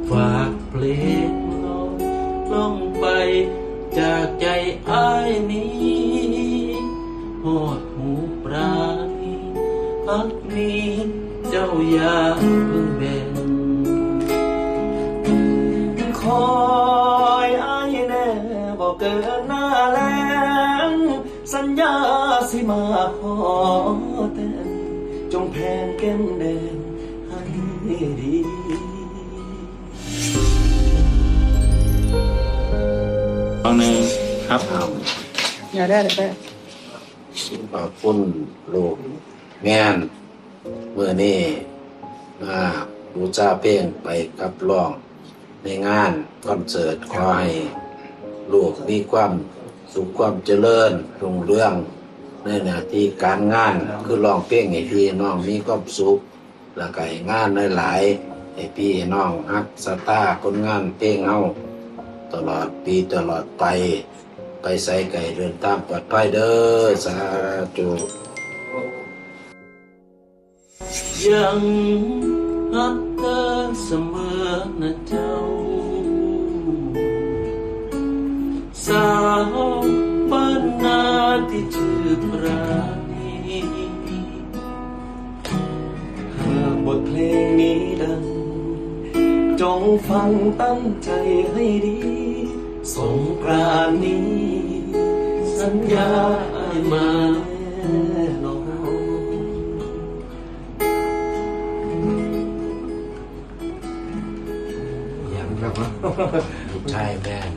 ຝາກເພລງລອງໄປຈາກໃຈອ້າຍນີ້ ຮອດຫູປານີ ຮັກນີ້ເຈົ້າຢ່າເບິ່ງແບງ ຄອຍອ້າຍແນ່ ບໍ່ເກີນໜ້າແລ້ງ ສັນຍາຊິມາຂໍແຕ່ງ ຈົ່ງແພງແກ້ມແດງໃຫ້ດີ. ຟັງແນ່ ຮັບເອົາ ຢ່າໄດ້ແລ້ວ ຂອບຄຸນລູກ ແມ່ນ ມື້ນີ້ມາບູຊາເພງໄປກັບຮ້ອງໃນງານຄອນເສີດ ຂໍໃຫ້ລູກມີຄວາມສຸກຄວາມຈະເລີນຮຸ່ງເຮືອງໃນໜ້າທີ່ການງານ ຄືຮ້ອງເພງໃຫ້ພີ່ໃຫ້ນ້ອງມີຄວາມສຸກ ແລ້ວກະໃຫ້ງານຫຼາຍໆ ໃຫ້ພີ່ໃຫ້ນ້ອງຮັກສັດທາຜົນງານເພງເຮົາຕະຫຼອດປີຕະຫຼອດໄປ ໄປໃສກະໃຫ້ເດີນທາງປອດໄພເດີ ສາທຸ. ຍັງຮັກເທີສະເໝີນະເຈົ້າ ສາວບ້ານນາທີ່ຊື່ປານີ ຫາກບົດເພງນີ້ດັງ ຈົ່ງຟັງຕັ້ງໃຈໃຫ້ດີ ສົງການນີ້ສັນຍາອ້າຍມາແນ່ນອນ. ຍັງ ລູກຊາຍແມ່ນ